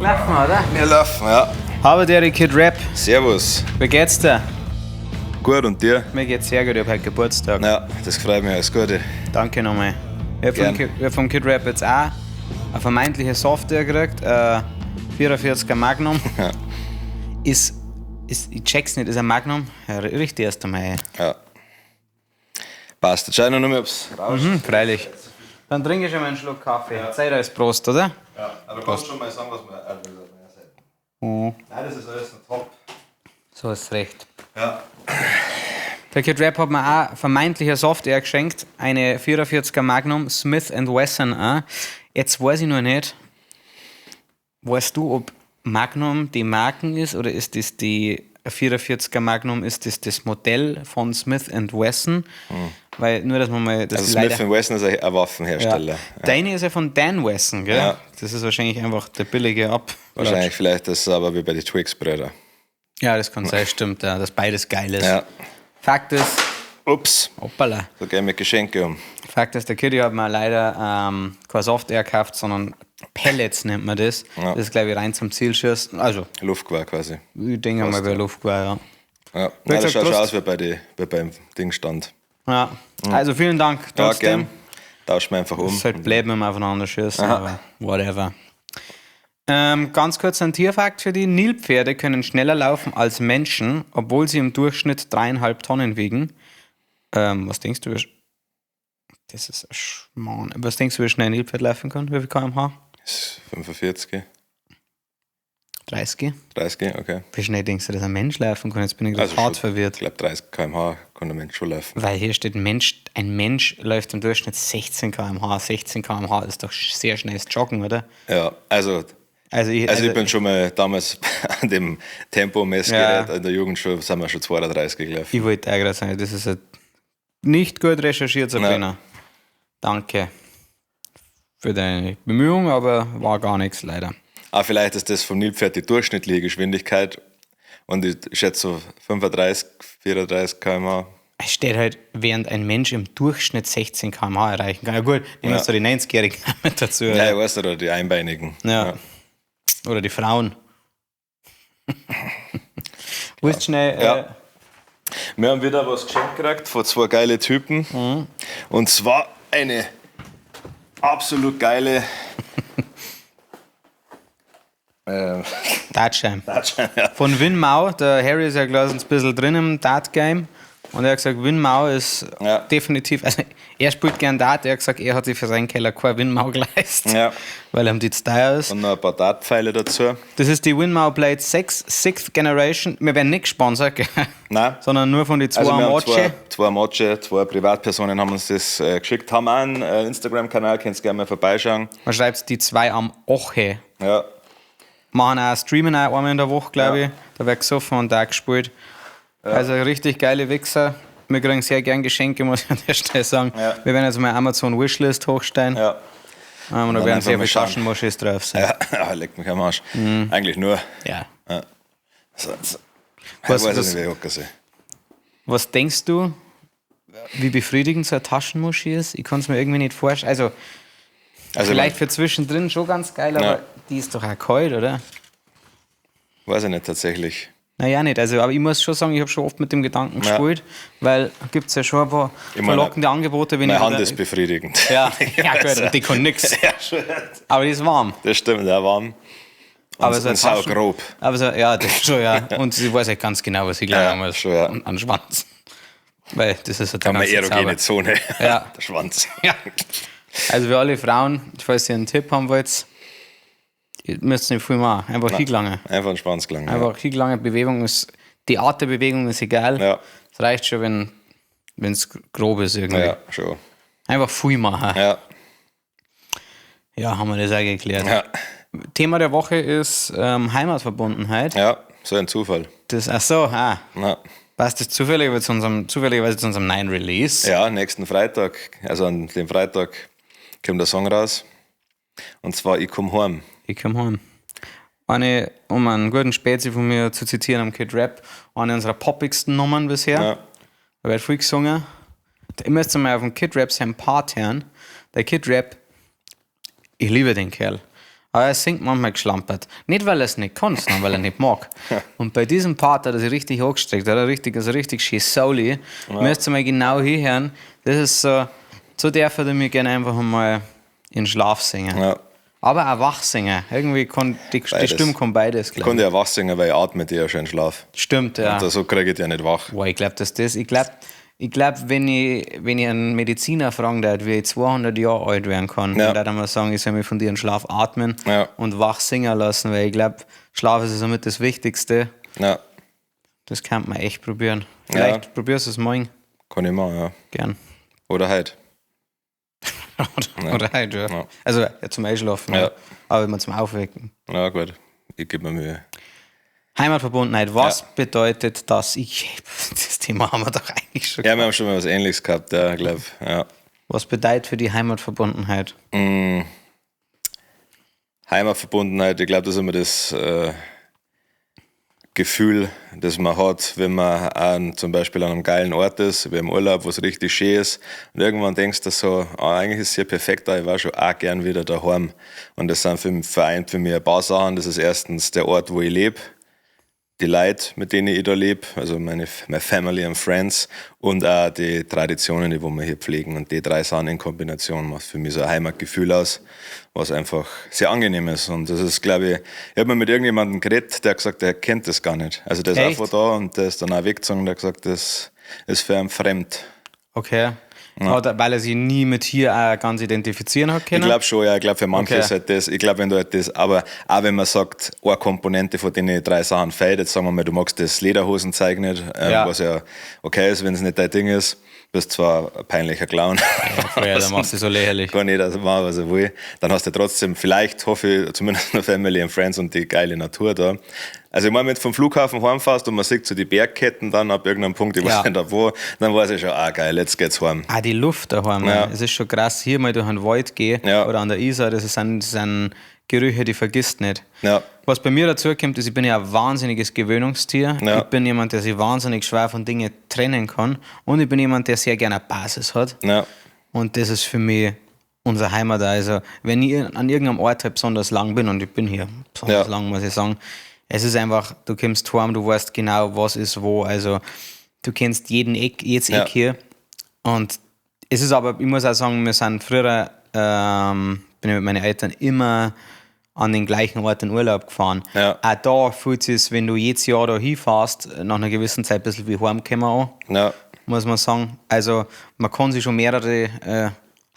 Laufen wir, oder? Wir laufen, ja. Habe der Kid Rap. Servus. Wie geht's dir? Gut, und dir? Mir geht's sehr gut, ich hab heute Geburtstag. Ja, das freut mich, alles Gute. Danke nochmal. Ich hab Gern. Ich hab vom Kid Rap jetzt auch eine vermeintliche Software gekriegt, 44er Magnum. Ja. Ich check's nicht, ist ein Magnum? Ja, richtig erst einmal. Ja. Passt. Jetzt schau ich noch mal, ob's raus. Freilich. Dann trinke ich schon mal einen Schluck Kaffee. Ja. Zeit als Prost, oder? Ja, aber du kannst schon mal sagen, was wir Nein, das ist alles noch top. So ist recht. Ja. Der Kid Rap hat mir auch vermeintliche Software geschenkt, eine 44er Magnum Smith Wesson. Auch. Jetzt weiß ich noch nicht, weißt du, ob Magnum die Marken ist oder ist das die 44er Magnum, ist das das Modell von Smith Wesson? Weil nur, dass man mal... Das Also leider, Smith Wesson ist ein Waffenhersteller. Ja. Deine ist ja von Dan Wesson, gell? Ja. Das ist wahrscheinlich einfach der billige Ab. Wahrscheinlich, vielleicht ist es aber wie bei den Twix-Brüder. Ja, das kann sein, stimmt, ja, dass beides geil ist. Ja. Fakt ist, Ups, hoppala. so gehen wir Geschenke um. Fakt ist, der Kitty hat mir leider kein Software gekauft, sondern Pellets nennt man das. Ja. Das ist, glaube ich, rein zum Zielschießen. Also, Luftgewehr quasi. ich denke mal, bei Luftgewehr, ja. Ja. Nein, das gesagt, schaut schon Prost. aus wie, wie beim Dingstand. Ja. Also, vielen Dank Ja, trotzdem. gern. Tauschen wir einfach um. ist halt blöd, wenn wir aufeinander schießen, aber whatever. Ganz kurz ein Tierfakt für die. Nilpferde können schneller laufen als Menschen, obwohl sie im Durchschnitt 3,5 Tonnen wiegen. Was denkst du? Das ist ein Schmarrn. Was denkst du, wie schnell ein Nilpferd laufen kann? Wie viel kmh? Ist 45, 30? 30, okay. Wie schnell denkst du, dass ein Mensch laufen kann? Jetzt bin ich gerade Also hart schon- verwirrt. Ich glaube, 30 km/h kann der Mensch schon laufen. Weil hier steht, Mensch, ein Mensch läuft im Durchschnitt 16 km/h. 16 km/h ist doch sehr schnelles Joggen, oder? Ja, also, Also also ich bin schon mal damals an dem Tempo-Messgerät Ja. in der Jugend schon, sind wir schon 32 gelaufen. Ich wollte auch gerade sagen, das ist ja nicht gut recherchiert, Sabrina. Danke für deine Bemühung, aber war gar nichts leider. Ah, vielleicht ist das vom Nilpferd die durchschnittliche Geschwindigkeit und ich schätze so 35, 34 km/h. Es steht halt, während ein Mensch im Durchschnitt 16 km/h erreichen kann. Ja gut, nehmen wir jetzt so die 90-Jährigen mit dazu. Ja, ich weiß nicht, oder die Einbeinigen. Ja. Oder die Frauen. Willst schnell. Ja. Wir haben wieder was geschenkt gekriegt von zwei geile Typen. Und zwar eine absolut geile Dartschein. Dartscheibe, ja. Von Win Mau, der Harry ist ja gleich ein bisschen drin im Dart-Game. Und er hat gesagt, Win Mau ist Ja. definitiv, also er spielt gern Dart, er hat gesagt, er hat sich für seinen Keller kein Win Mau geleistet, Ja. weil ihm die zu teuer ist. Und noch ein paar Dartpfeile dazu. Das ist die Win Mau Blade 6, Sixth Generation. Wir werden nicht gesponsert, gell? Nein. Sondern nur von den zwei Also wir haben Amache. zwei Amache, zwei Privatpersonen haben uns das geschickt. Haben auch einen Instagram-Kanal, könnt ihr gerne mal vorbeischauen. Man schreibt die zwei am Oche. Ja, Machen auch, streamen auch einmal in der Woche, glaube Ja. ich. Da wird gesoffen und da gespielt. Also richtig geile Wichser. Wir kriegen sehr gern Geschenke, muss ich an der Stelle sagen. Ja. Wir werden jetzt mal Amazon Wishlist hochstellen. ja. Und da dann werden einfach sehr mal viele schauen. Taschenmuschis drauf sein. Ja, leck mich am Arsch. Eigentlich nur. Ja. So, so. Was- ich weiß was- nicht, wie ich hocken soll. Was denkst du, wie befriedigend so eine Taschenmuschi ist? Ich kann es mir irgendwie nicht vorstellen. Also, Also, vielleicht für zwischendrin schon ganz geil, aber Ja. die ist doch auch kalt, oder? Weiß ich nicht tatsächlich. Naja, nicht. Also, aber ich muss schon sagen, ich habe schon oft mit dem Gedanken Ja. gespielt, weil gibt es ja schon ein paar Ich meine, verlockende Angebote. Wenn Meine ich Hand ist befriedigend. Ja, ja gut, und die kann nix. Ja, schon. Aber die ist warm. Das stimmt, ja, warm. Und, Aber so und eine Taschen- saugrob. Aber so, ja, das schon, ja. Und sie weiß halt ganz genau, was ich gleich Ja, muss. schon, ja. An den Schwanz. Weil das ist halt der Haben wir ganze erogene Zauber. Zone. Ja. Der Schwanz. Ja. Also für alle Frauen, falls ihr einen Tipp haben wollt, ihr müsst nicht viel machen. Einfach hingelangen. Einfach ein Schwanz gelangen. Einfach hingelangen. Bewegung ist, die Art der Bewegung ist egal. Ja. Es reicht schon, wenn es grob ist irgendwie. Ja, ja schon. Einfach viel machen. Ja. Ja, haben wir das auch geklärt. Ja. Thema der Woche ist Heimatverbundenheit. Ja, so ein Zufall. Das, ach so, ah. Ja. Passt das zufällig zu unserem, zufälligerweise zu unserem neuen Release? Ja, nächsten Freitag, also an dem Freitag kommt der Song raus. Und zwar Ich komm heim. Ich komm heim. Eine, um einen guten Spezi von mir zu zitieren am Kid Rap, eine unserer poppigsten Nummern bisher. Ja. Da wird viel gesungen. Da müsst ihr mal auf dem Kid Rap sein Part hören. Der Kid Rap, ich liebe den Kerl. Aber er singt manchmal geschlampert. Nicht, weil er es nicht kann, sondern weil er nicht mag. Und bei diesem Part hat er sich richtig angestreckt, hat er richtig, also richtig schön soul. Ja. Müsst ihr mal genau hinhören. Das ist so, so darf er mir gerne einfach einmal in Schlaf singen. Ja. Aber auch wach singen. Irgendwie kann die Stimme kann beides, glaub ich. Kann ja wach singen, weil ich atme die ja schon in Schlaf. Stimmt, ja. Und so kriege ich die ja nicht wach. Boah, ich glaube, dass das, ich glaube, wenn ich einen Mediziner fragen würde, wie ich 200 Jahre alt werden kann, dann würde er mal sagen, ich soll mich von dir in Schlaf atmen und wach singen lassen, weil ich glaube, Schlaf ist somit das Wichtigste. Ja. Das kann man echt probieren. Vielleicht probierst du es morgen. Kann ich machen, ja. Gern. Oder heute. Oder heute, ja. Also ja, zum Einschlafen, ja. Aber immer zum Aufwecken. Na gut, ich gebe mir Mühe. Heimatverbundenheit, was bedeutet das? Das Thema haben wir doch eigentlich schon gehabt. Ja, wir haben schon mal was Ähnliches gehabt, ja, glaube ich. Ja. Was bedeutet für die Heimatverbundenheit? Heimatverbundenheit, ich glaube, das ist immer das Gefühl, das man hat, wenn man zum Beispiel an einem geilen Ort ist, wie im Urlaub, wo es richtig schön ist. Und irgendwann denkst du so, eigentlich ist es hier perfekt, aber ich war schon auch gern wieder daheim. Und das sind vereint für mich ein paar Sachen. Das ist erstens der Ort, wo ich lebe, die Leute, mit denen ich da lebe, also meine Family and Friends und auch die Traditionen, die wir hier pflegen. Und die drei Sachen in Kombination macht für mich so ein Heimatgefühl aus, was einfach sehr angenehm ist. Und das ist, glaube ich, ich habe mal mit irgendjemandem geredet, der hat gesagt, der kennt das gar nicht. Also der ist einfach da und der ist dann auch weggezogen und der hat gesagt, das ist für ihn fremd. Okay. Ja. Oder weil er sich nie mit hier auch ganz identifizieren hat können? Ich glaube schon, ja. Ich glaube, für manche ist halt das, ich glaube, wenn du halt das, aber auch wenn man sagt, eine Komponente von den drei Sachen fehlt, jetzt sagen wir mal, du magst das Lederhosenzeug nicht, was ja okay ist, wenn es nicht dein Ding ist, bist zwar ein peinlicher Clown. Ja, dann machst du so lächerlich. Kann jeder machen, was er will. Dann hast du trotzdem, vielleicht hoffe ich, zumindest noch Family and Friends und die geile Natur da. Also ich meine, wenn du vom Flughafen heimfährst und man sieht so die Bergketten dann ab irgendeinem Punkt, ich weiß nicht wo, dann weiß ich schon, geil, jetzt geht's heim. Ah, die Luft daheim, ja. Es ist schon krass, hier mal durch den Wald gehen oder an der Isar, das sind Gerüche, die vergisst nicht. Ja. Was bei mir dazu kommt, ist, ich bin ja ein wahnsinniges Gewöhnungstier. Ja. Ich bin jemand, der sich wahnsinnig schwer von Dingen trennen kann. Und ich bin jemand, der sehr gerne eine Basis hat. Ja. Und das ist für mich unsere Heimat. Also, wenn ich an irgendeinem Ort halt besonders lang bin, und ich bin hier besonders lang, muss ich sagen, es ist einfach, du kommst heim, du weißt genau, was ist wo. Also, du kennst jeden Eck, jedes Eck hier. Und es ist aber, ich muss auch sagen, wir sind früher, bin ich mit meinen Eltern immer an den gleichen Ort in Urlaub gefahren. Ja. Auch da fühlt es sich, wenn du jedes Jahr da hinfährst, nach einer gewissen Zeit ein bisschen wie heimkommen an, muss man sagen. Also man kann sich schon mehrere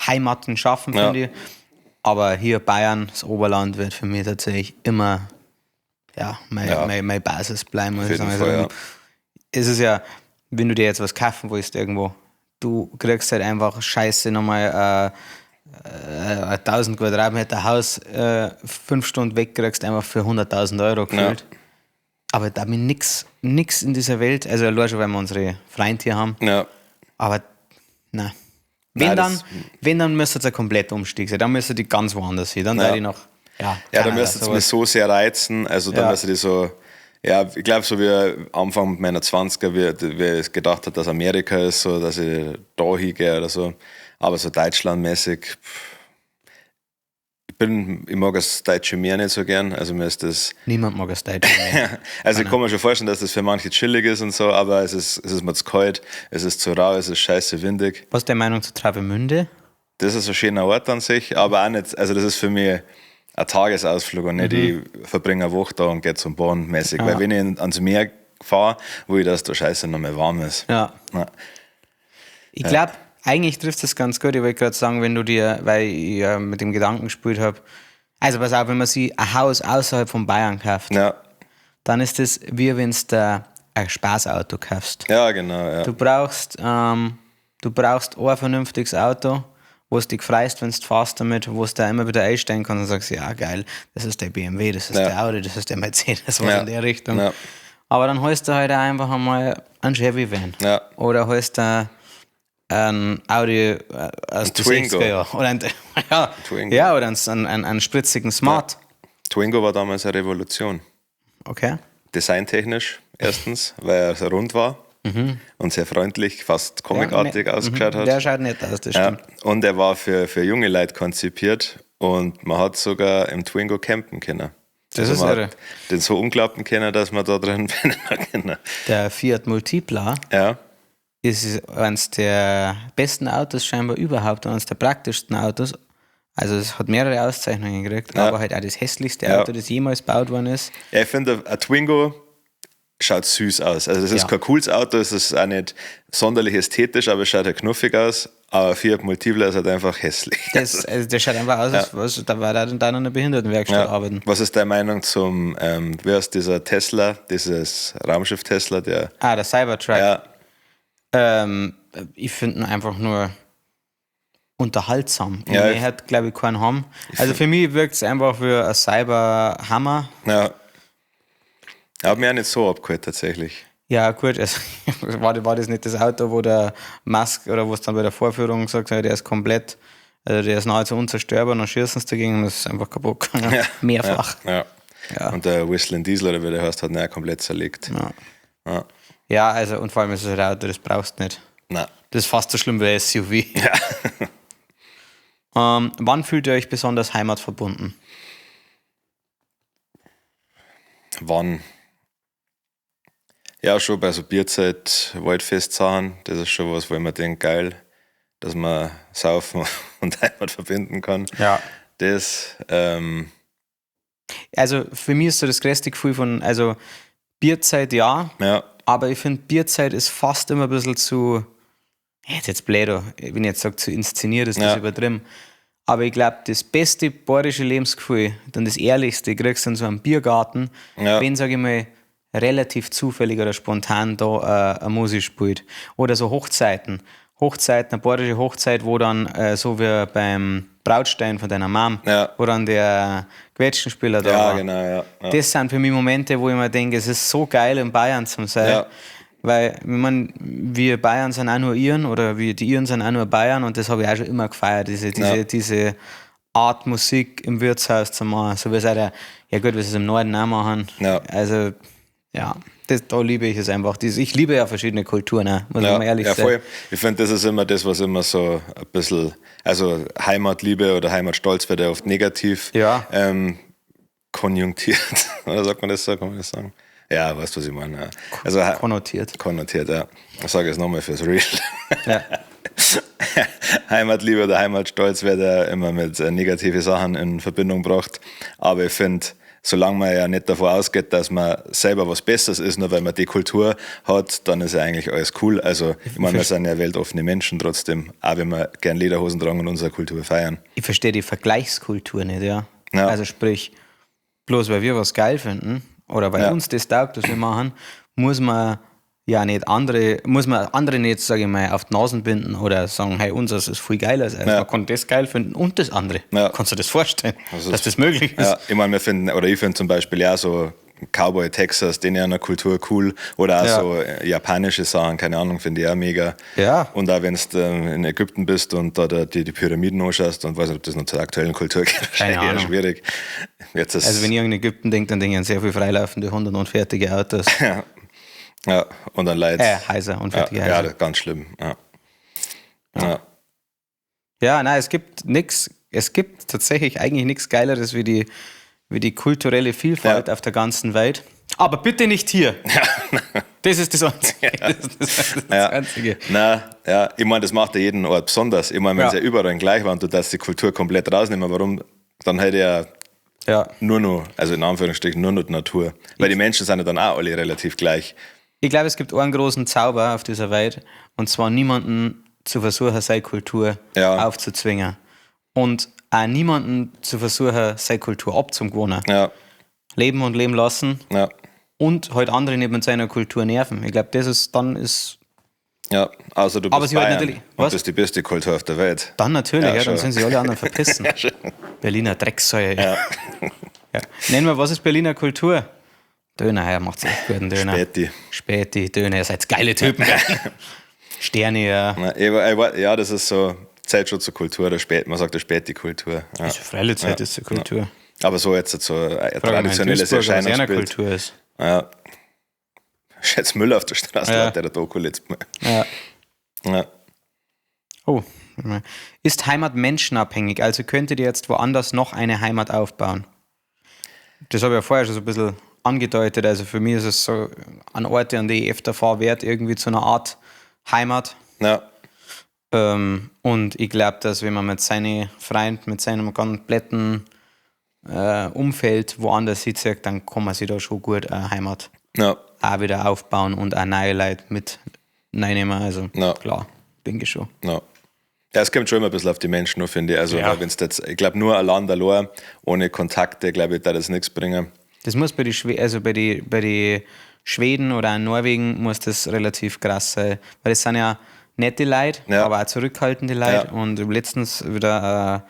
Heimaten schaffen, finde ich. Aber hier Bayern, das Oberland, wird für mich tatsächlich immer meine Basis bleiben. Muss ich sagen. Also, Fall, es ist ja, wenn du dir jetzt was kaufen willst irgendwo, du kriegst halt einfach Scheiße nochmal 1000 Quadratmeter Haus 5 Stunden wegkriegst, einfach für 100.000 Euro gefühlt. Ja. Aber da bin nix in dieser Welt, also allein schon, weil wir unsere Freunde hier haben. Ja. Aber nein. Wenn dann müsste es ein kompletter Umstieg sein, dann müsste die ganz woanders hin. Dann wäre ich noch. Ja, dann müsste es mich so sehr reizen. Also dann müsste die so. Ja, ich glaube, so wie Anfang meiner 20er, wie ich gedacht habe, dass Amerika ist, so, dass ich da hingehe oder so. Aber so deutschlandmäßig, ich mag das deutsche Meer nicht so gern. Also mir ist das. Niemand mag das deutsche Meer. Also ich kann mir schon vorstellen, dass das für manche chillig ist und so, aber es ist mir zu kalt, es ist zu rau, es ist scheiße windig. Was ist deine Meinung zu Travemünde? Das ist ein schöner Ort an sich, aber auch nicht, also das ist für mich ein Tagesausflug und nicht, ich verbringe eine Woche da und gehe zum Bahn mäßig. Weil wenn ich ans Meer fahre, wo ich das da scheiße noch mehr warm ist. Ja. Ja. Ich glaube, eigentlich trifft es ganz gut. Ich wollte gerade sagen, wenn du dir, weil ich ja mit dem Gedanken gespielt habe, also pass auf, wenn man sich ein Haus außerhalb von Bayern kauft, dann ist das wie wenn du ein Spaßauto kaufst. Ja, genau. Ja. Du brauchst ein vernünftiges Auto, wo du dich freust, wenn du fährst damit, wo du da immer wieder einsteigen kannst und sagst, ja geil, das ist der BMW, das ist der Audi, das ist der Mercedes, was in der Richtung. Ja. Aber dann holst du halt auch einfach einmal einen Chevy Van. Ja. Oder holst du ein Audi aus den 60er Jahren. Oder ein, Twingo. Ja, oder einen spritzigen Smart. Ja. Twingo war damals eine Revolution. Okay. Designtechnisch erstens, weil er so rund war und sehr freundlich, fast comicartig ausgeschaut hat. Der schaut nett aus, das stimmt. Und er war für junge Leute konzipiert Und man hat sogar im Twingo campen können. Das also ist man irre. hat den so umklappen können, dass man da drin pennen hat können. Der Fiat Multipla Ja, ist eines der besten Autos scheinbar überhaupt, eines der praktischsten Autos. Also es hat mehrere Auszeichnungen gekriegt, Ja. aber halt auch das hässlichste Ja. Auto, das jemals gebaut worden ist. Ja, ich finde, ein Twingo schaut süß aus. Also es ist Ja. kein cooles Auto, es ist auch nicht sonderlich ästhetisch, aber es schaut halt knuffig aus. Aber Fiat Multipla ist halt einfach hässlich. Das, also der schaut einfach aus, als was, da war er dann in einer Behindertenwerkstatt arbeiten. Was ist deine Meinung zum, wie heißt dieser Tesla, dieses Raumschiff Tesla, der, Ah, der Cybertruck. ja, Ich finde ihn einfach nur unterhaltsam. Ja, Ja, ich- ich hat, glaube ich, keinen haben. Also für mich wirkt es einfach wie ein Cyberhammer. ja. Hat mich auch nicht so abgeholt tatsächlich. Ja, gut, also, war das nicht das Auto, wo der Musk oder wo es dann bei der Vorführung gesagt hat, der ist komplett, also der ist nahezu unzerstörbar, und dann schießen sie dagegen und das ist einfach kaputt gegangen. Ja. Mehrfach. Ja. Ja. Und der Whistling Diesel, oder wie der heißt, hat ihn auch komplett zerlegt. Ja. Ja. Ja, also und vor allem ist es ein Auto, das brauchst du nicht. Nein. Das ist fast so schlimm wie ein SUV. Ja. Wann fühlt ihr euch besonders heimatverbunden? Wann? Ja, schon bei so Bierzeit, Waldfest-Sachen, das ist schon was, wo ich mir denke, geil, dass man Saufen und Heimat verbinden kann. Ja. Das, Also für mich ist so das größte Gefühl von, also Bierzeit ja, ja, aber ich finde Bierzeit ist fast immer ein bisschen zu, jetzt blöd, wenn ich jetzt sage, zu inszeniert ist das Ja. übertrieben. Aber ich glaube, das beste bayerische Lebensgefühl, dann das ehrlichste, kriegst du in so einem Biergarten, Ja. wenn, sage ich mal, relativ zufällig oder spontan da eine Musik spielt. Oder so Hochzeiten. Hochzeiten, eine bayerische Hochzeit, wo dann, so wie beim Brautstein von deiner Mom, Ja. wo dann der Quetschenspieler da ja, war. genau, ja. Ja. Das sind für mich Momente, wo ich mir denke, es ist so geil, in Bayern zu sein. Ja. Weil, ich mein, wir Bayern sind auch nur Iren oder wir, die Iren sind auch nur Bayern und das habe ich auch schon immer gefeiert, Ja. diese Art Musik im Wirtshaus zu machen. So wie es auch der, ja gut, wie sie es im Norden auch machen. Ja. Also, ja, das, da liebe ich es einfach. Ich liebe ja verschiedene Kulturen, auch, muss Ja, man mal ehrlich ja, sein. voll. Ich finde, das ist immer das, was immer so ein bisschen, also Heimatliebe oder Heimatstolz wird ja oft negativ Ja. konjunktiert. Oder sagt man das so? Kann man das sagen? Ja, weißt du, was ich meine. Ja. Also, Konnotiert. konnotiert, ja. Ich sage es nochmal fürs Real. Ja. Heimatliebe oder Heimatstolz wird ja immer mit negativen Sachen in Verbindung gebracht. Aber ich finde, solange man ja nicht davon ausgeht, dass man selber was Besseres ist, nur weil man die Kultur hat, dann ist ja eigentlich alles cool. Also, ich meine, wir sind ja weltoffene Menschen trotzdem, auch wenn wir gern Lederhosen tragen und unsere Kultur feiern. Ich verstehe die Vergleichskultur nicht, ja. Ja. Also sprich, bloß weil wir was geil finden oder weil Ja. uns das taugt, was wir machen, muss man ja nicht andere, muss man andere nicht, sage ich mal, auf die Nasen binden oder sagen, hey, unseres ist viel geiler. Also Ja. Man kann das geil finden und das andere. Ja. Kannst du das vorstellen, Das ist- dass das möglich ist? Ja, ich meine, wir finden, oder ich finde zum Beispiel ja so Cowboy Texas, den ja in der Kultur cool. Oder auch Ja. so japanische Sachen, keine Ahnung, finde ich auch mega. Ja. Und auch wenn du in Ägypten bist und da die Pyramiden anschaust und weiß nicht, ob das noch zur aktuellen Kultur geht, wahrscheinlich eher Ahnung. schwierig. Jetzt ist, Also wenn ich an Ägypten denke, dann denke ich an sehr viel freilaufende Hunde und fertige Autos. ja, ja, und dann Leid. Häuser und ja, fertige ja, Häuser. das ist ganz schlimm. Ja. Ja. Ja, nein, es gibt nichts, es gibt tatsächlich eigentlich nichts Geileres wie die kulturelle Vielfalt Ja. auf der ganzen Welt. Aber bitte nicht hier. Das ist das Einzige. Das ist das Ja. Einzige. Na, ja, ich meine, das macht ja jeden Ort besonders. Ich meine, wenn es Ja. ja überall gleich war und du darfst die Kultur komplett rausnehmen, warum? Dann hätte ja Ja. nur noch, also in Anführungsstrichen, nur noch die Natur. Weil die Menschen sind ja dann auch alle relativ gleich. Ich glaube, es gibt einen großen Zauber auf dieser Welt, und zwar niemanden zu versuchen, seine Kultur Ja. aufzuzwingen. Und auch niemanden zu versuchen, seine Kultur abzugewohnen. Ja, Leben und leben lassen ja, und halt andere nicht mit seiner Kultur nerven. Ich glaube, das ist dann ist ja. Außer du bist Aber sie halt Bayern natürlich- und was? bist die beste Kultur auf der Welt. Dann natürlich, Ja, ja, dann schon. sind sich alle anderen verpissen. Berliner Drecksäue. Ja. Ja. Nennen wir, was ist Berliner Kultur? Döner, ja, macht's echt guten Döner. Späti. Späti, Döner, ihr seid geile Typen. Sterne, ja. Na, ja, das ist so Zeit schon zur Kultur, der Spät, man sagt der Späti-Kultur. Ja. Also Freie Zeit ist zur Kultur. Aber so jetzt so ein Frag mal in traditionelles Duisburg, was eine Erscheinungsbild. Kultur ist. Ja. Schätz Müller auf der Straße, Ja. laut der Doku letztes Mal. Ja. Ja. Oh, Ist Heimat menschenabhängig? Also könntet ihr jetzt woanders noch eine Heimat aufbauen? Das habe ich ja vorher schon so ein bisschen angedeutet. Also für mich ist es so, an Orte, an die ich öfter fahre, wird irgendwie zu einer Art Heimat. Ja. Und ich glaube, dass wenn man mit seinen Freunden, mit seinem kompletten Umfeld woanders hinzieht, dann kann man sich da schon gut eine Heimat auch wieder aufbauen und auch neue Leute mit reinnehmen. Also klar, denke ich schon. Ja. Ja, es kommt schon immer ein bisschen auf die Menschen an, finde ich. Also, weil wenn's jetzt, ich glaube, nur ein Land allein, ohne Kontakte, glaube ich, da das nichts bringen. Das muss bei den also bei die, bei die Schweden oder in Norwegen muss das relativ krass sein. Weil das sind ja nette Leute, aber auch zurückhaltende Leute. Und letztens wieder,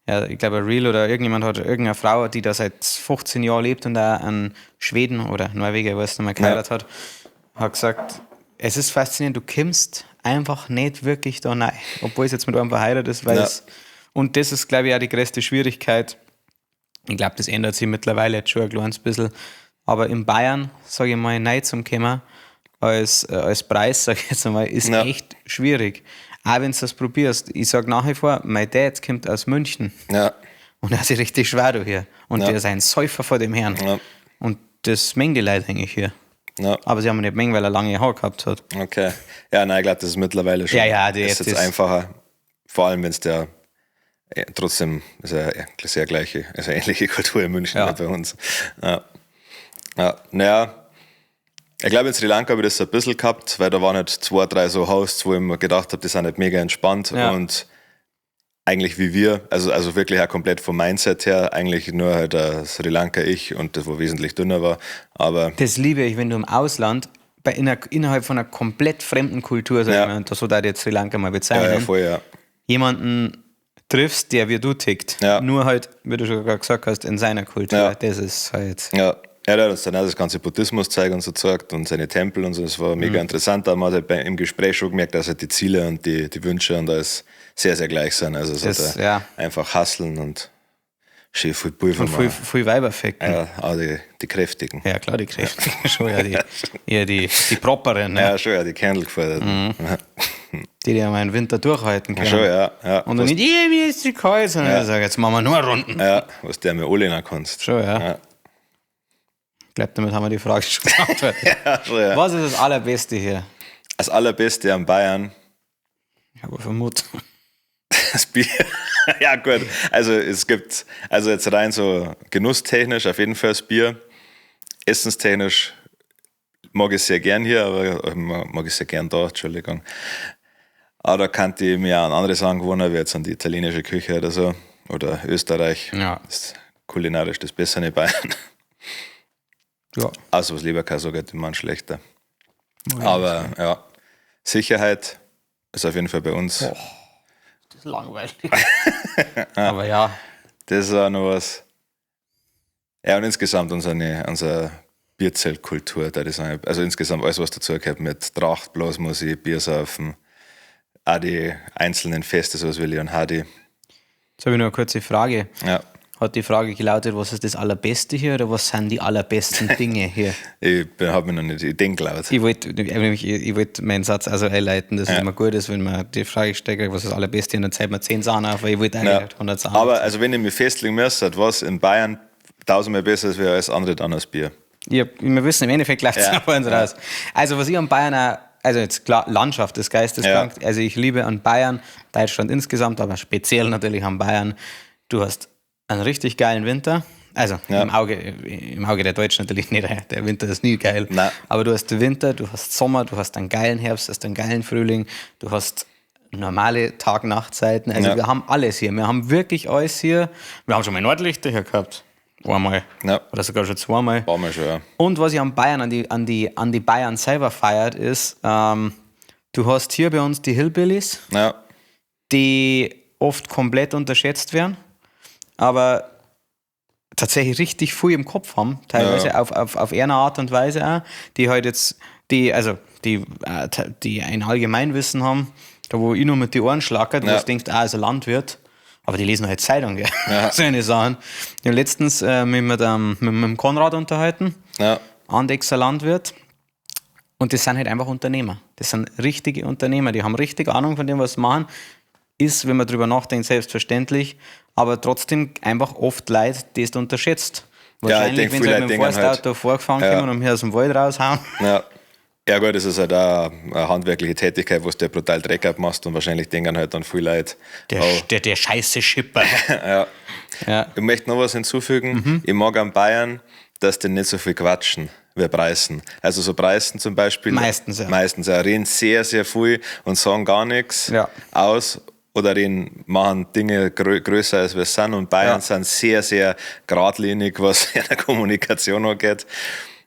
ja, ich glaube, ein Reel oder irgendjemand hat irgendeine Frau, die da seit 15 Jahren lebt und da einen Schweden oder Norweger, ich weiß nicht mehr, geheiratet hat, hat gesagt, es ist faszinierend, du kommst einfach nicht wirklich da rein, obwohl es jetzt mit einem verheiratet ist, weil es, und das ist, glaube ich, auch die größte Schwierigkeit. Ich glaube, das ändert sich mittlerweile jetzt schon ein kleines bisschen. Aber in Bayern, sage ich mal, rein zum kommen, als Preis, sag ich jetzt einmal, ist echt schwierig. Auch wenn du das probierst. Ich sag nach wie vor, mein Dad kommt aus München. Und er hat sich richtig schwer da hier. Und der ist ein Säufer vor dem Herrn. Und das mengen die Leute eigentlich hier. Aber sie haben ihn nicht mengen, weil er lange Haare gehabt hat. Okay. Ja, nein, ich glaub, das ist mittlerweile schon Ja, ja, die ist jetzt jetzt ist einfacher. Vor allem, wenn's der, ja, trotzdem ist ja sehr gleiche, ist ja ähnliche Kultur in München wie bei uns. Ja. Ja, naja, ich glaube, in Sri Lanka habe ich das so ein bisschen gehabt, weil da waren halt 2, 3 so Hosts, wo ich mir gedacht habe, die sind halt mega entspannt und eigentlich wie wir, also wirklich auch komplett vom Mindset her, eigentlich nur halt der Sri Lanka ich und das, wo wesentlich dünner war. Aber Das liebe ich, wenn du im Ausland innerhalb von einer komplett fremden Kultur, sag ich mal, und das so da jetzt Sri Lanka mal bezeichnen, Ja, ja, voll, ja. jemanden triffst, der wie du tickt. Nur halt, wie du schon gerade gesagt hast, in seiner Kultur. Das ist halt. Ja. Ja, der hat uns dann auch das ganze Buddhismus-Zeug und so gezeigt und seine Tempel und so. Das war mega interessant. Da hat man halt im Gespräch schon gemerkt, dass halt die Ziele und die Wünsche und alles sehr, sehr gleich sind. Also so der einfach hustlen und schön viel Pulver Und machen. viel Weiber ficken. Ja, auch die Kräftigen. Ja, klar, die Kräftigen. Schon, ja, die Properen. Ne? Ja, schon, ja, die Candle gefordert. Die, die einmal im Winter durchhalten können. Schon, ja, ja. Und dann nicht, mir ist zu kalt, sondern ich sage, jetzt machen wir nur Runden. Ja, was der mir alle noch kannst. Schon, ja. Ja. Ich glaub, damit haben wir die Frage schon beantwortet. Ja, schon, ja. Was ist das Allerbeste hier? Das Allerbeste an Bayern? Ich habe vermutet. Das Bier. Ja, gut. Also es gibt, also jetzt rein so genusstechnisch auf jeden Fall das Bier. Essenstechnisch mag ich sehr gern hier, aber mag ich sehr gern da, Entschuldigung. Aber da kannte ich mir auch an andere Sachen gewöhnen, wie jetzt an die italienische Küche oder so. Oder Österreich. Ja. Das ist kulinarisch das Bessere in Bayern. Ja. Also was Leberkäse geht immer schlechter. Oh, ja. Aber ja, Sicherheit ist auf jeden Fall bei uns. Boah, das ist langweilig. Aber ja. Das ist auch noch was. Ja, und insgesamt unsere Bierzeltkultur, da ist eine, also insgesamt alles, was dazu gehört, mit Tracht, Blasmusik, Biersaufen, auch die einzelnen Feste, sowas wie Leonhardi. Jetzt habe ich noch eine kurze Frage. Ja. Hat die Frage gelautet, was ist das Allerbeste hier oder was sind die allerbesten Dinge hier? Ich hab mich noch nicht, ich denk laut. Ich wollt meinen Satz also einleiten, dass es immer gut ist, wenn man die Frage stellt, was ist das Allerbeste, und dann zeigt man 10 Sachen auf, weil ich wollte eigentlich 100 Sachen. Aber also wenn ich mich festlegen müsste, was in Bayern tausendmal besser ist, wäre alles andere dann als Bier. Ja, wir wissen, im Endeffekt läuft es bei uns raus. Also was ich an Bayern auch, also jetzt klar, Landschaft ist geisteskrank. Also ich liebe an Bayern, Deutschland insgesamt, aber speziell natürlich an Bayern. Du hast einen richtig geilen Winter. Also im Auge der Deutschen natürlich nicht, der Winter ist nie geil. Nein. Aber du hast Winter, du hast Sommer, du hast einen geilen Herbst, du hast einen geilen Frühling, du hast normale Tag-Nacht-Zeiten. Also wir haben alles hier. Wir haben wirklich alles hier. Wir haben schon mal Nordlichter hier gehabt. Einmal. Oder sogar schon zweimal. Zweimal schon, ja. Und was ich an Bayern, an die Bayern selber feiert, ist, du hast hier bei uns die Hillbillies, die oft komplett unterschätzt werden, aber tatsächlich richtig viel im Kopf haben, teilweise auf eine Art und Weise auch, die halt jetzt, die, also, die die ein Allgemeinwissen haben, da wo ich nur mit die Ohren schlackert, wo du denkst, ah, ist ein Landwirt, aber die lesen halt Zeitung, gell? So eine Sachen. Ich hab letztens mich mit dem Konrad unterhalten, Andexer Landwirt, und das sind halt einfach Unternehmer. Das sind richtige Unternehmer, die haben richtig Ahnung von dem, was sie machen. Ist, wenn man drüber nachdenkt, selbstverständlich, aber trotzdem einfach oft Leute, die es unterschätzt. Ja, ich Wahrscheinlich, denk, wenn sie viele halt mit dem Leute denken halt- Forstauto vorgefahren Ja. kommen und mich aus dem Wald raushauen. Ja. Ja gut, das ist halt auch eine handwerkliche Tätigkeit, wo du dir brutal Dreck abmachst und wahrscheinlich denken halt dann viele Leute, Der, oh, der scheiße Schipper. ja. Ja. Ich möchte noch was hinzufügen. Ich mag an Bayern, dass die nicht so viel quatschen wie Preisen. Also so Preisen zum Beispiel. Meistens, ja. Meistens, ja. Reden sehr, sehr viel und sagen gar nichts Ja. aus oder reden, machen Dinge größer, als wir sind. Und Bayern Ja. sind sehr, sehr geradlinig, was in der Kommunikation angeht.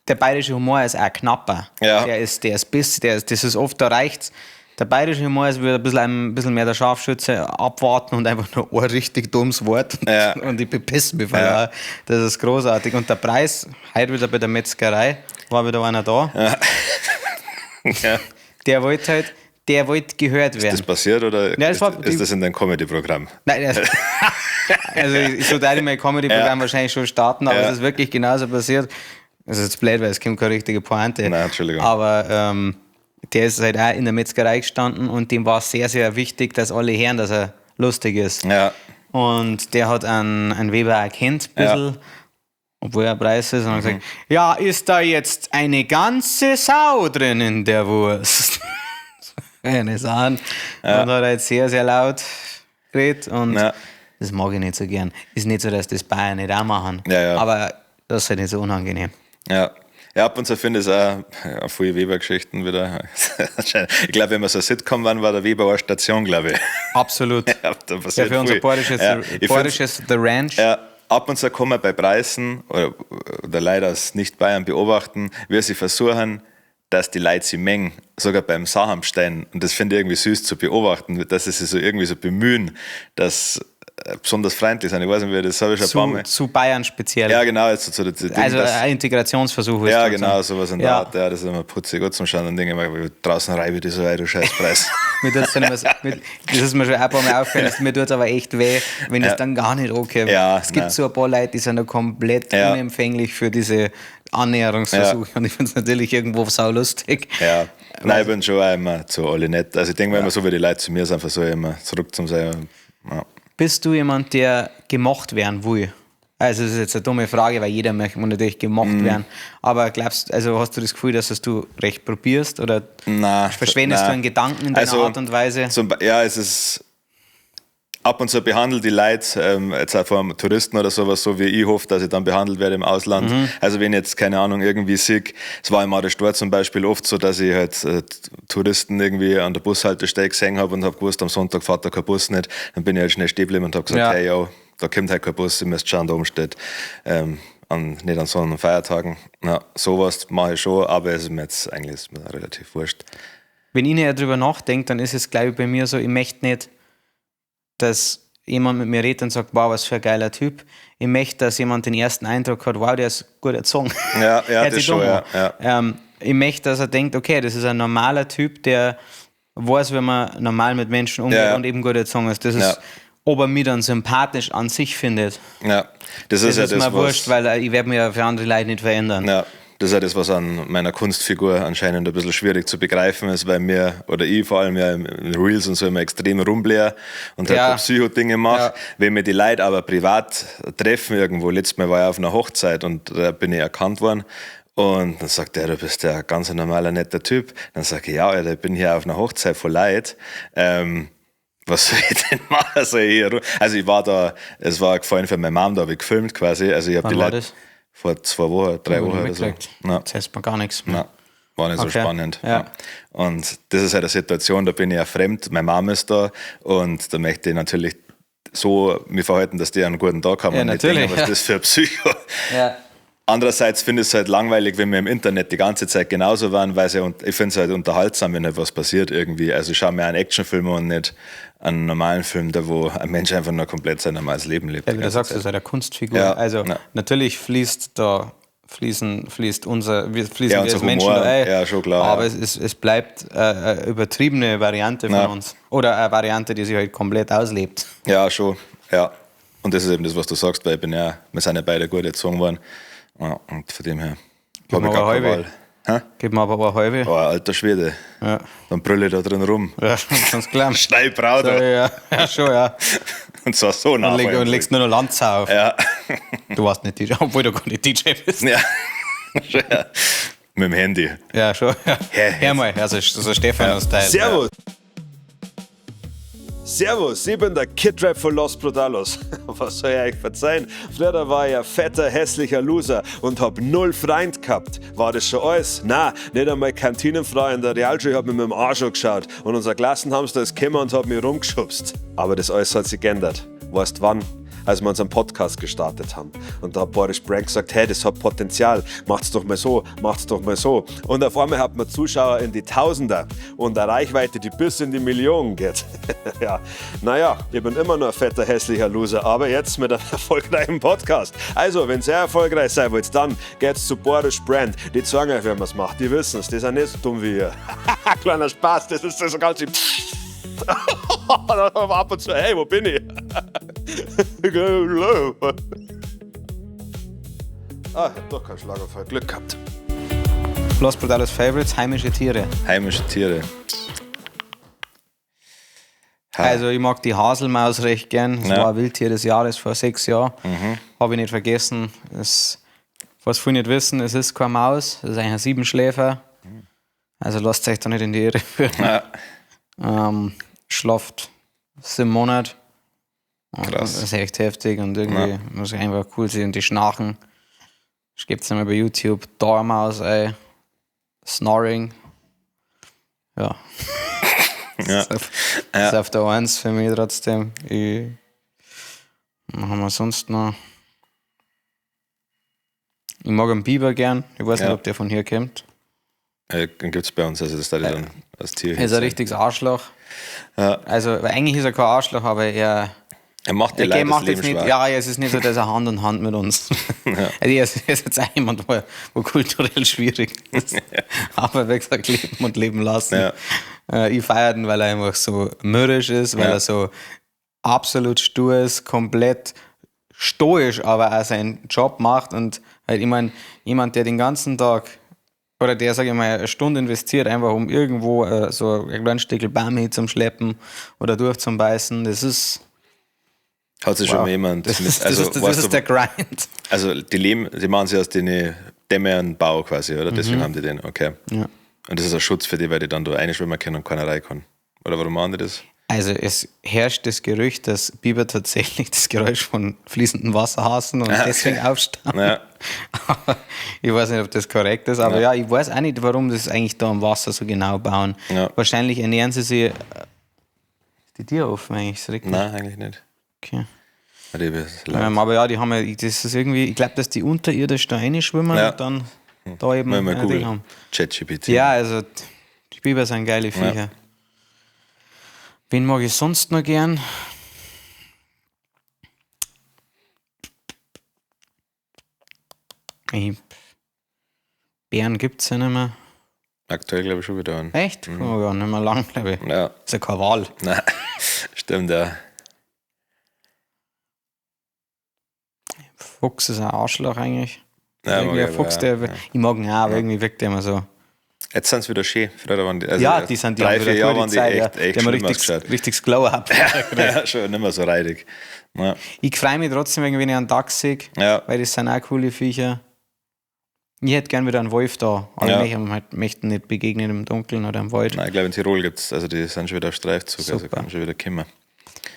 Der bayerische Humor ist auch knapper. Ja. Der ist biss, das ist oft, da reicht's. Der bayerische Humor ist wieder ein bisschen mehr der Scharfschütze, abwarten und einfach nur ein richtig dummes Wort. Ja. Und ich bepiss mich voll. Ja. Das ist großartig. Und der Preis, heute wieder bei der Metzgerei, war wieder einer da. Ja. Der wollte halt, der wollte gehört werden. Ist das passiert oder Ja, das war- ist das in deinem Comedy-Programm? Nein, das, also ich sollte mein Comedy-Programm Ja. wahrscheinlich schon starten, aber Ja. es ist wirklich genauso passiert. Das ist jetzt blöd, weil es kommt keine richtige Pointe. Nein, Entschuldigung. Aber der ist halt auch in der Metzgerei gestanden und dem war sehr, sehr wichtig, dass alle hören, dass er lustig ist. Ja. Und der hat einen Weber erkannt, ein Ja. Mhm. bisschen, obwohl er Preis ist, und hat gesagt, ja, ist da jetzt eine ganze Sau drin in der Wurst? Eine Sachen. Und hat halt sehr, sehr laut geredet und Ja. das mag ich nicht so gern. Ist nicht so, dass das Bayern nicht auch machen, Ja, ja. aber das ist halt nicht so unangenehm. Ja. Ja, ab und zu finde ich es auch ja, viele Weber-Geschichten wieder. Ich glaube, wenn wir so eine Sitcom waren, war der Weber auch eine Station, glaube ich. Absolut. Ja, da Ja, passiert für unser viel. bayerisches, Ja, ich find's- bayerisches The Ranch. Ja, ab und zu kann man bei Preisen oder leider aus Nicht-Bayern beobachten, wie sie versuchen, dass die Leute sie mengen, sogar beim Sahamstein. Und das finde ich irgendwie süß zu beobachten, dass sie sich so irgendwie so bemühen, dass besonders freundlich sind. Ich weiß nicht, wie das habe ich schon ein paar Mal. Zu Bayern speziell. Ja, genau, jetzt so, so, so, Also das, ein Integrationsversuch. ist ja, das genau, dann. sowas in der Ja. Art. Ja, das ist immer putzig gut zum Schauen. Dann denke ich mir, draußen reibe ich dich so weit, du Scheißpreis. Mir tut's dann immer so, mir, das ist mir schon ein paar Mal aufgefallen, dass mir tut es aber echt weh, wenn das dann gar nicht okay. Ja, es gibt nein. so ein paar Leute, die sind da komplett Ja. unempfänglich für diese Annäherungsversuche. Und ich finde es natürlich irgendwo saulustig. Ja, nein, ich bin schon auch immer zu alle nett. Also ich denke mir immer so, wie die Leute zu mir sind, versuche ich immer zurück zu sein. Ja. Bist du jemand, der gemocht werden will? Also das ist jetzt eine dumme Frage, weil jeder möchte natürlich gemocht Mhm. werden. Aber glaubst, also hast du das Gefühl, dass es du recht probierst oder Nein, verschwendest nein. du einen Gedanken in deiner Also, Art und Weise? Ja, es ist ab und zu behandelt die Leute, jetzt auch vor Touristen oder sowas, so wie ich hoffe, dass ich dann behandelt werde im Ausland. Also wenn ich jetzt, keine Ahnung, irgendwie sehe, es war im Arrestor zum Beispiel oft so, dass ich halt Touristen irgendwie an der Bushaltestelle gesehen habe und habe gewusst, am Sonntag fährt da kein Bus nicht. Dann bin ich halt schnell stehen geblieben und habe gesagt, Ja. hey, yo, da kommt halt kein Bus, ihr müsst schauen, da oben steht. Nicht an so einen Feiertagen. Na, sowas mache ich schon, aber es ist mir jetzt eigentlich ist mir relativ wurscht. Wenn ich näher drüber nachdenke, dann ist es, glaube ich, bei mir so, ich möchte nicht, dass jemand mit mir redet und sagt, wow, was für ein geiler Typ. Ich möchte, dass jemand den ersten Eindruck hat, wow, der ist gut erzogen. Ja, ja, Hört das sich schon, dumm ja, an. ja. Ich möchte, dass er denkt, okay, das ist ein normaler Typ, der weiß, wenn man normal mit Menschen umgeht Ja, ja. und eben gut erzogen ist. Das ist, Ja. ob er mich dann sympathisch an sich findet. Ja, das ist Das ja ist das, mir was, wurscht, weil ich werde mich ja für andere Leute nicht verändern. Ja, das ist ja das, was an meiner Kunstfigur anscheinend ein bisschen schwierig zu begreifen ist, weil mir, oder ich vor allem ja in Reels und so immer extrem rumblähe und halt Ja. so Psycho-Dinge mache. Ja. Wenn mir die Leute aber privat treffen irgendwo, letztes Mal war ich auf einer Hochzeit und da bin ich erkannt worden. Und dann sagt er, du bist ja ganz ein normaler, netter Typ. Dann sage ich, ja, Alter, ich bin hier auf einer Hochzeit voll Leid. Was soll ich denn machen? Soll ich hier also ich war da, es war gefallen für meine Mom, da habe ich gefilmt quasi. Also ich habe Wann die war Leute das? vor 2 Wochen, 3 Hab ich Wochen nicht oder so. mitgekriegt. Ja. Das heißt mir gar nichts mehr. Nein, war nicht so Okay. spannend. Ja. Ja. Und das ist halt eine Situation, da bin ich ja fremd, meine Mom ist da und da möchte ich natürlich so mich verhalten, dass die einen guten Tag haben Ja, und nicht natürlich, denken, was ja. ist das für ein Psycho. Ja. Andererseits finde ich es halt langweilig, wenn wir im Internet die ganze Zeit genauso waren, weil sie, und ich finde es halt unterhaltsam, wenn halt was passiert irgendwie. Also ich schaue mir einen Actionfilm an und nicht einen normalen Film, da wo ein Mensch einfach nur komplett sein normales Leben lebt. Ja, die wie du ganze sagst, Zeit. das ist halt eine Kunstfigur. Ja, also ja. natürlich fließt da fließen, fließt unser, wir fließen Ja, wir unser als Menschen Humor, da ein. ja, schon klar, Aber ja. es bleibt eine übertriebene Variante von Ja. uns. Oder eine Variante, die sich halt komplett auslebt. Ja, schon, ja. Und das ist eben das, was du sagst, weil ich bin ja, wir sind ja beide gut erzogen worden. Ja, und von dem her habe mir ich gar aber keine halbe. Wahl. Gib mir aber eine halbe. Oh, alter Schwede. Ja. Dann brülle ich da drin rum. Ja, ganz klar. Schneibraut. So, ja. Ja, schon, ja. Und zwar so nah. Und legst nur noch Lanze auf. Ja. Du warst nicht DJ, obwohl du gar nicht DJ bist. Ja. Ja. Mit dem Handy. Ja, schon. Ja. Hä? Hör mal, also so Stefano-Style. Servus! Servus, ich bin der Kid Rap von Los Brutalos. Was soll ich euch verzeihen? Früher war ich ein fetter, hässlicher Loser und hab null Freund gehabt. War das schon alles? Nein, nicht einmal Kantinenfrau in der Realschule hat mich mit dem Arsch angeschaut und unser Klassenhamster ist gekommen und hat mich rumgeschubst. Aber das alles hat sich geändert. Weißt wann? Als wir unseren Podcast gestartet haben. Und da hat Boris Brank gesagt, hey, das hat Potenzial, macht's doch mal so, macht's doch mal so. Und auf einmal hat man Zuschauer in die Tausender und eine Reichweite, die bis in die Millionen geht. Ja, naja, ich bin immer noch ein fetter, hässlicher Loser, aber jetzt mit einem erfolgreichen Podcast. Also, wenn ihr erfolgreich sein wollt, dann geht's zu Boris Brand. Die zeigen euch, wie man's macht. Die wissen's, die sind nicht so dumm wie ihr. Kleiner Spaß, das ist das ganze... Ab und zu, hey, wo bin ich? Ah, ich hab doch keinen Schlaganfall. Glück gehabt. Los Brutalos Favorites, heimische Tiere. Heimische Tiere. Ha. Also ich mag die Haselmaus recht gern. Das Ja. war ein Wildtier des Jahres vor 6 Jahren. Habe ich nicht vergessen. Es, was viele nicht wissen, es ist keine Maus, es ist eigentlich ein Siebenschläfer. Also lasst euch da nicht in die Irre führen. Ja. Schlaft 7 Monate. Und Krass. Das ist echt heftig und irgendwie muss ich einfach cool sein. Und die Schnarchen. Das gibt's einmal bei YouTube. Dormaus, ey. Snoring. Ja. Ja. Das ist auf, das ist auf der 1 für mich trotzdem. Was haben wir sonst noch? Ich mag einen Biber gern. Ich weiß Ja. nicht, ob der von hier kommt. Den gibt es bei uns, also das da ich dann als Tier. Er ist ein richtiges Arschloch. Ja. Also, weil eigentlich ist er kein Arschloch, aber er, Er macht dir er leider das macht Leben jetzt nicht, schwer. ja, es ist nicht so, dass er Hand in Hand mit uns. Also er ist jetzt auch jemand, wo kulturell schwierig ist. Aber wie gesagt, leben und leben lassen. Ja. Ich feiere ihn, weil er einfach so mürrisch ist, weil Ja. er so absolut stur ist, komplett stoisch, aber auch seinen Job macht und halt, ich mein, jemand, der den ganzen Tag oder der, sag ich mal, eine Stunde investiert, einfach um irgendwo so ein kleines Stückel Baum hin zum Schleppen oder durchzubeißen, das ist Hat sich schon wow. mal jemand Das mit, ist, das also, ist, das weißt ist du, der Grind. also die leben, die machen sich aus den Dämme einen Bau quasi, oder? Deswegen haben die den, okay. Mhm. Ja. Und das ist ein Schutz für die, weil die dann da reinschwimmen können und keiner rein kann. Oder warum machen die das? Also es herrscht das Gerücht, dass Biber tatsächlich das Geräusch von fließendem Wasser hassen und Ah, okay. deswegen aufstehen. Ja. Aber ich weiß nicht, ob das korrekt ist, aber ja. Ich weiß auch nicht, warum das eigentlich da am Wasser so genau bauen. Ja. Wahrscheinlich ernähren sie sich. Ist die Tür offen eigentlich? Ist richtig? Nein, eigentlich nicht. Okay. Weil die ist laut. Aber ja, die haben ja, das ist irgendwie, ich glaube, dass die unterirdisch da reinschwimmen Ja. und dann da eben Mal mal ein Ding googeln. haben. ChatGPT. Ja, also die Biber sind geile Viecher. Wen mag ich sonst noch gern? Ich, Bären gibt es ja nicht mehr. Aktuell glaube ich schon wieder an. Echt? Oh ja, nicht mehr lang, glaube ich. Ja. Ist ja kein Wal. Nein, stimmt, ja. Fuchs ist ein Arschloch eigentlich. Ja, irgendwie mag ein ich Fuchs, aber, der, ja. ich mag ihn auch, aber irgendwie wirkt der immer so. Jetzt sind sie wieder schön. Früher waren die, also Ja, die sind die 3, haben 4 wieder Jahre gute waren die Zeit, ja. echt, echt Die haben ein schlimm richtiges, ausgeschaut. richtiges Glow-Up. Ja, schon nicht mehr so reidig. Ja. Ich freue mich trotzdem, irgendwie, wenn ich einen Dachs sehe, Ja. weil das sind auch coole Viecher. Ich hätte gern wieder einen Wolf da, aber Ja. ich möchte halt, nicht begegnen im Dunkeln oder im Wald. Nein, ich glaube in Tirol gibt es, also die sind schon wieder auf Streifzug, also Super. kann schon wieder kommen.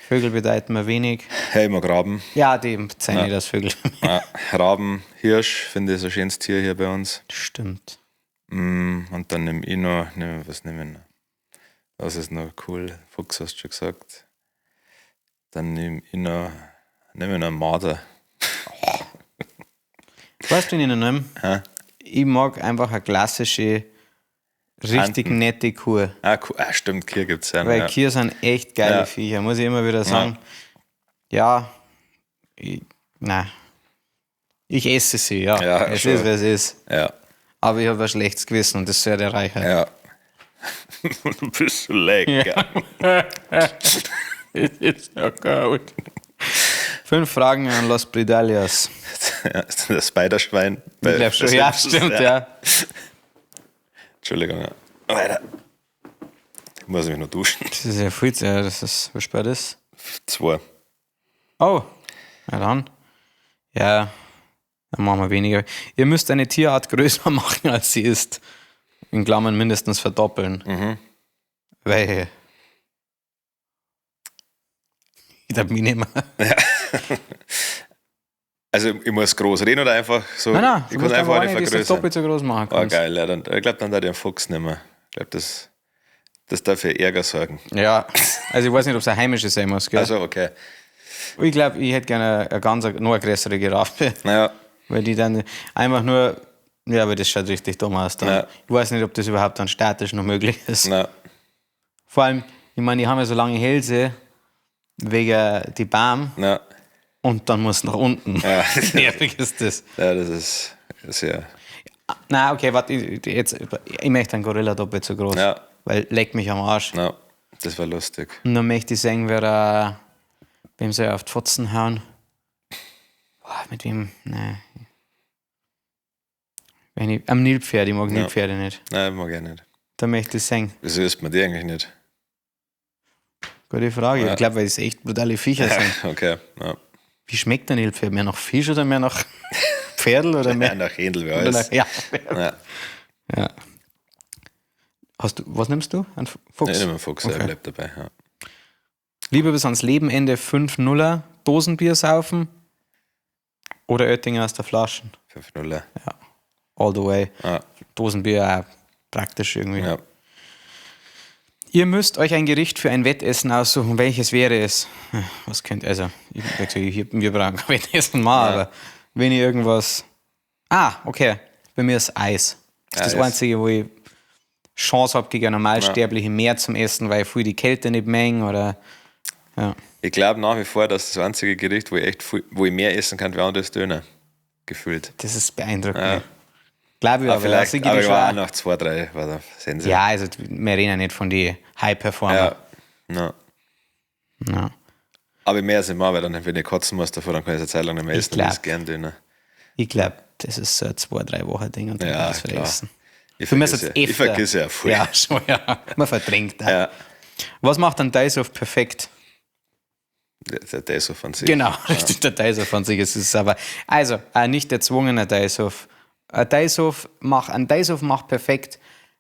Vögel bedeuten mir wenig. Hey, ich mag Raben. Ja, die sind nicht als Vögel. Ja, Raben, Hirsch, finde ich ist ein schönes Tier hier bei uns. Stimmt. Und dann nehme ich noch, was nehme ich noch? Was ist noch cool? Fuchs hast du schon gesagt. Dann nehme ich noch, nehme ich noch einen Marder. Weißt du, wen ich noch nehme? Hä? Ich mag einfach eine klassische, richtig Enten. nette Kuh. Ah, cool. Ah, stimmt, Kühe gibt es ja. noch, Weil ja. Kühe sind echt geile Ja. Viecher, muss ich immer wieder sagen. Ja, ich, nein. Ich esse sie, ja. Ja, es schon. ist, wie es ist. Ja, Aber ich habe ein schlechtes Gewissen und das soll der Reichheit. ja. Du bist so lecker. Es ist so gut. 5 Fragen an Los Bridalias. Ja, ist das Spiderschwein? Ich glaube schon, ja, stimmt, ja. Entschuldigung. Ja. Weiter. Ich muss mich noch duschen. Das ist ja viel zu, ja, das ist, wie spät ist? 2. Oh, na dann. Ja, dann machen wir weniger. Ihr müsst eine Tierart größer machen, als sie ist. In Klammern mindestens verdoppeln. Weil. Ich darf mich nicht mehr. Also ich muss groß reden oder einfach so? Nein, nein, ich du kann musst einfach einfach eine eine, die du vergrößern. doppelt so groß machen Oh, kannst. geil, ja, dann, ich glaube, dann darf ich einen Fuchs nehmen. Ich glaube, das darf für Ärger sorgen. Ja, also ich weiß nicht, ob es ein heimisches sein muss. Gell? Also, okay. Ich glaube, ich hätte gerne eine ganz, noch eine größere Giraffe. Naja, Weil die dann einfach nur. Ja, aber das schaut richtig dumm aus. Dann. Ja. Ich weiß nicht, ob das überhaupt dann statisch noch möglich ist. na, Vor allem, ich meine, die haben ja so lange Hälse wegen die Baum na, und dann muss nach unten. Ja. Nervig ist das. ja, das ist sehr. Na, okay, warte, jetzt, ich möchte einen Gorilla doppelt so groß. Ja. Weil leck mich am Arsch. Na, das war lustig. Und dann möchte ich sehen, wer da, wem soll ich auf die Fotzen hauen. Boah, mit wem? Nein. Wenn ich, am Nilpferd, ich mag Nilpferde nicht. Nein, mag ich nicht. Da möchte ich sehen. Wieso isst man die eigentlich nicht? Gute Frage. Ja. Ich glaube, weil es echt brutale Viecher sind. Okay, ja. Wie schmeckt ein Nilpferd? Mehr nach Fisch oder mehr nach Pferdl oder mehr Ja, nach Händel wie oder alles. nach, ja. Ja. Ja. Hast du, was nimmst du? Ein Fuchs? Ich nehme einen Fuchs, Okay. er bleibt dabei. Ja. Lieber bis ans Lebenende 5-0er Dosenbier saufen oder Oettinger aus der Flasche. 5-0. All the way. Ja. Dosenbier auch praktisch irgendwie. Ja. Ihr müsst euch ein Gericht für ein Wettessen aussuchen. Welches wäre es? Was könnt also, ich, wie gesagt, ich, wir brauchen kein Wettessen mal, aber wenn ihr irgendwas. Ah, okay. Bei mir ist Eis. Das ist das Eis. Einzige, wo ich Chance habe, gegen Normalsterbliche mehr zum Essen, weil ich viel die Kälte nicht mengen oder. Ja. Ich glaube nach wie vor, dass das einzige Gericht, wo ich echt viel, wo ich mehr essen kann, wie andere, ist Döner. Gefühlt. Das ist beeindruckend. Ja. Glaube ich, Aber aber vielleicht, das aber ich war auch schon. nach 2, 3, war da sehen Sie. Ja, also wir reden ja nicht von den High-Performer. Ja. Ja. Ja. Aber mehr als immer, weil dann, wenn ich kotzen muss davor, dann kann ich es eine Zeit lang nicht mehr essen. glaub. Ich esse gern Döner. Ich glaube, das ist so ein 2-3 Wochen Ding und dann Ja, kann ich es klar. vergessen. Ich Du musst vergesse jetzt ja, ich öfter. vergesse ja voll. Ja, schon, ja. Man verdrängt auch. Ja. Was macht ein Dice-Off perfekt? Der Dice-Off an sich. Genau, richtig, der Dice-Off an sich ist es aber. Also, nicht erzwungener Dice-Off. Ein Dice-Off macht, ein Dice-Off macht perfekt,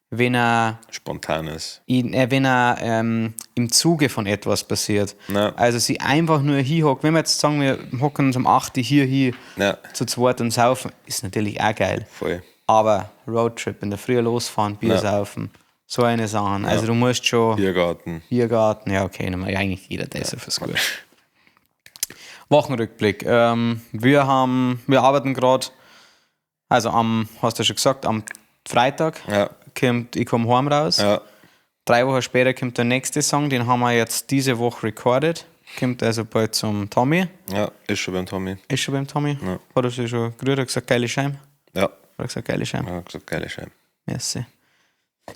wenn er, Spontan ist. wenn er im Zuge von etwas passiert. Ja. Also sie einfach nur hinhockt. Wenn wir jetzt sagen, wir hocken uns um 8 Uhr hier, hier Ja. zu zweit und saufen, ist natürlich auch geil. Voll. Aber Roadtrip, in der Früh losfahren, Bier Ja. saufen, so eine Sachen. Also du musst schon Biergarten. Biergarten, ja okay, nehmen wir- ja, eigentlich jeder der ist ja fürs gut. Wochenrückblick. Wir arbeiten gerade, also am, hast du ja schon gesagt, am Freitag Ja. kommt Ich komm heim raus. Ja. 3 Wochen später kommt der nächste Song, den haben wir jetzt diese Woche recorded. Kommt also bald zum Tommy. Ja, ist schon beim Tommy. Ist schon beim Tommy. Ja. Hat er sich schon gerührt, hat gesagt, geile Scheibe. Ja. Hat er gesagt, geile Scheibe. Ja, gesagt, geile Scheibe. Merci.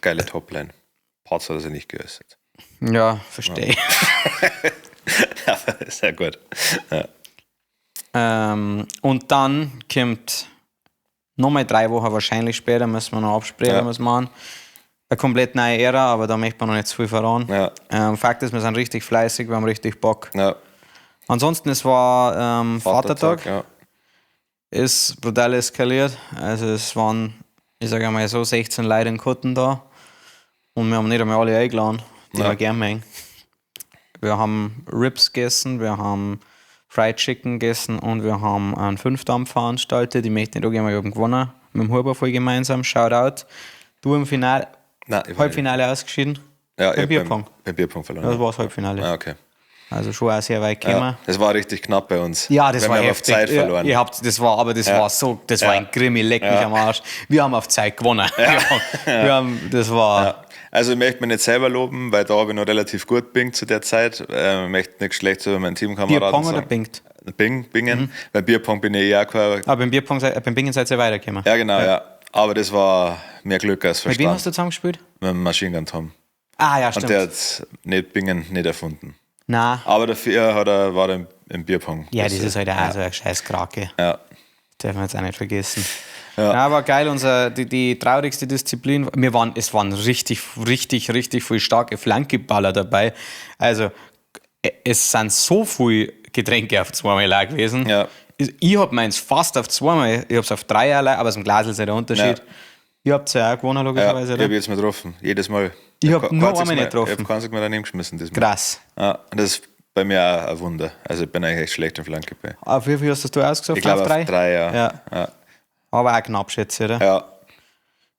Geile Topline. Parts hat er sich nicht geäußert. Ja, verstehe. Aber sehr gut. Ja. Und dann kommt nochmal 3 Wochen wahrscheinlich später, müssen wir noch absprechen, Ja. was wir machen. Eine komplett neue Ära, aber da möchte man noch nicht zu viel verraten. Ja. Fakt ist, wir sind richtig fleißig, wir haben richtig Bock. Ja. Ansonsten, es war Vatertag, Ja. ist brutal eskaliert. Also es waren, ich sage einmal so, 16 Leute in Kutten da. Und wir haben nicht einmal alle eingeladen, die Ja. wir gerne mögen. Wir haben Ribs gegessen, wir haben Fried Chicken gegessen und wir haben einen Fünfdampf veranstaltet. Ich möchte nicht auch gerne, ich habe gewonnen. Mit dem Huber voll gemeinsam. Shoutout. Du im Finale, Nein, ich war Halbfinale ausgeschieden. Ja, beim ich hab Bierpong. Beim Bierpong verloren. Das war das Halbfinale. Ah, okay. Also schon auch sehr weit gekommen. Ja, das war richtig knapp bei uns. Ja, das Wir war haben heftig. auf Zeit verloren. Ja, ihr habt, das war, aber das Ja. war so, das war Ja. ein Krimi, leck mich Ja. am Arsch. Wir haben auf Zeit gewonnen. Wir haben, das war, Ja. Also ich möchte mich nicht selber loben, weil da habe ich noch relativ gut bingt zu der Zeit. Ich möchte nichts Schlechtes über meinen Teamkameraden Bierpong oder sagen. bingt? Bing, bingen. Bei Bierpong bin ich eher kein... Aber beim Bierpong, beim Bingen seid ihr weitergekommen. Ja, genau, ja. Aber das war mehr Glück als Mit Verstand. wem hast du zusammen gespielt? Mit dem Machine Gun Tom. Ah, ja, Und stimmt. der hat nicht Bingen nicht erfunden. Na, Aber dafür hat er, war er im Bierpong. ja, das ist halt auch so eine scheiß Krake. Ja. Dürfen wir jetzt auch nicht vergessen. Ja, war geil. Die traurigste Disziplin. Es waren richtig, richtig, richtig viel starke Flankeballer dabei. Also, es sind so viel Getränke auf zweimal leer gewesen. Ja. Ich hab meins fast auf zweimal, ich hab's auf 3 allein, aber aus dem Glas ist ja der Unterschied. Ja. Ihr habt's ja auch gewonnen, Ja, logischerweise, ich oder? habe jetzt mal getroffen. Jedes Mal. Ich hab kein nur einziges einmal nicht Mal- getroffen. Ich habe kein einziges Mal daneben geschmissen diesmal. Krass. Ja, und das ist bei mir auch ein Wunder. Also ich bin eigentlich echt schlecht im Flankeball. Auf wie viel hast du ausgesucht? Ich glaube auf 3? auf 3, ja. Ja. Ja. Aber auch knapp, schätze ich, oder? Ja.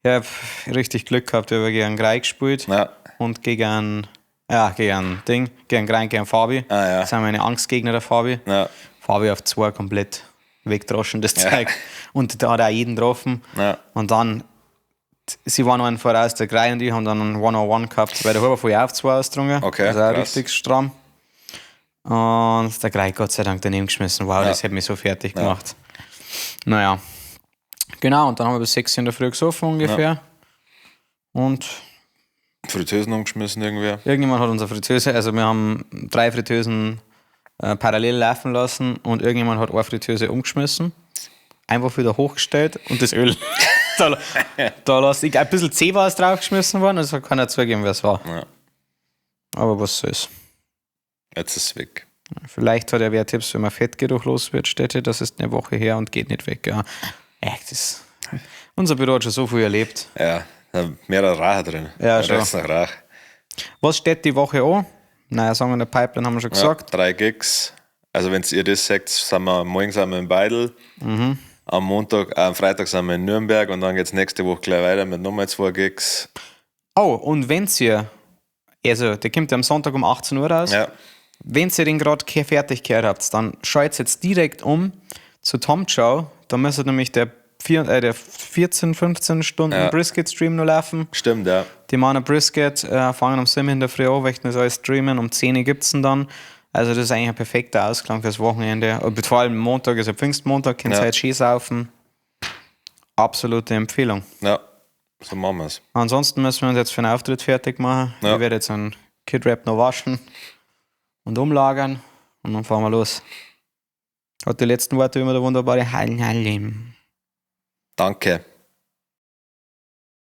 Ich hab richtig Glück gehabt, ich habe gegen Grei gespielt Ja. und gegen, ja, gegen Ding, gegen Grei und gegen Fabi. Ah, ja. Das sind meine Angstgegner, der Fabi. Ja. Fabi auf 2 komplett wegdroschen, das Zeug. Und da hat auch jeden getroffen. Ja. Und dann, sie waren einen voraus, der Grei und ich haben dann einen 1-on-1 gehabt, weil der Huber vorher auf 2 ausgetrunken. Okay, Also auch krass. richtig stramm. Und der Grei Gott sei Dank daneben geschmissen. Wow, das hätte mich so fertig gemacht. Naja. Genau, und dann haben wir bis 6 Uhr in der Früh gesoffen ungefähr. Und Fritteusen umgeschmissen irgendwie. irgendjemand hat unsere Fritteuse, also wir haben 3 Fritteusen parallel laufen lassen und irgendjemand hat eine Fritteuse umgeschmissen, einfach wieder hochgestellt und das Öl. da lass ich ein bisschen Zewa ist draufgeschmissen worden, also kann er zugeben, wer es war. Ja. Aber was soll's. Jetzt ist es weg. Vielleicht hat er wer Tipps, wenn man Fettgeruch los wird, steht hier, das ist eine Woche her und geht nicht weg. Ja. Echt, das unser Büro hat schon so viel erlebt. Ja, da mehrere Rache drin. Ja, Da schon. riecht's nach Rauch. Was steht die Woche an? Naja, Song in der Pipeline haben wir schon Ja, gesagt. 3 Gigs. Also wenn ihr das sagt, sind wir morgen sind wir in Beidel. Am Montag, am Freitag sind wir in Nürnberg und dann geht es nächste Woche gleich weiter mit nochmal 2 Gigs. Oh, und wenn ihr, also der kommt ja am Sonntag um 18 Uhr raus, Ja, wenn ihr den gerade fertig gehört habt, dann schaltet jetzt direkt um zu Tom Chow. Da müsste nämlich der, 14, 15 Stunden Ja. Brisket-Stream noch laufen. stimmt, ja. Die machen Brisket, fangen um 7 in der Früh an, möchten das alles streamen, um 10 Uhr gibt es ihn dann. Also das ist eigentlich ein perfekter Ausklang fürs Wochenende. Und vor allem Montag ist ja Pfingstmontag, könnt ihr Ja. halt schön saufen. Absolute Empfehlung. Ja, so machen wir es. Ansonsten müssen wir uns jetzt für einen Auftritt fertig machen. Ja. Ich werde jetzt einen Kid Rap noch waschen und umlagern und dann fahren wir los. Hat die letzten Worte immer der wunderbare Halim. Danke.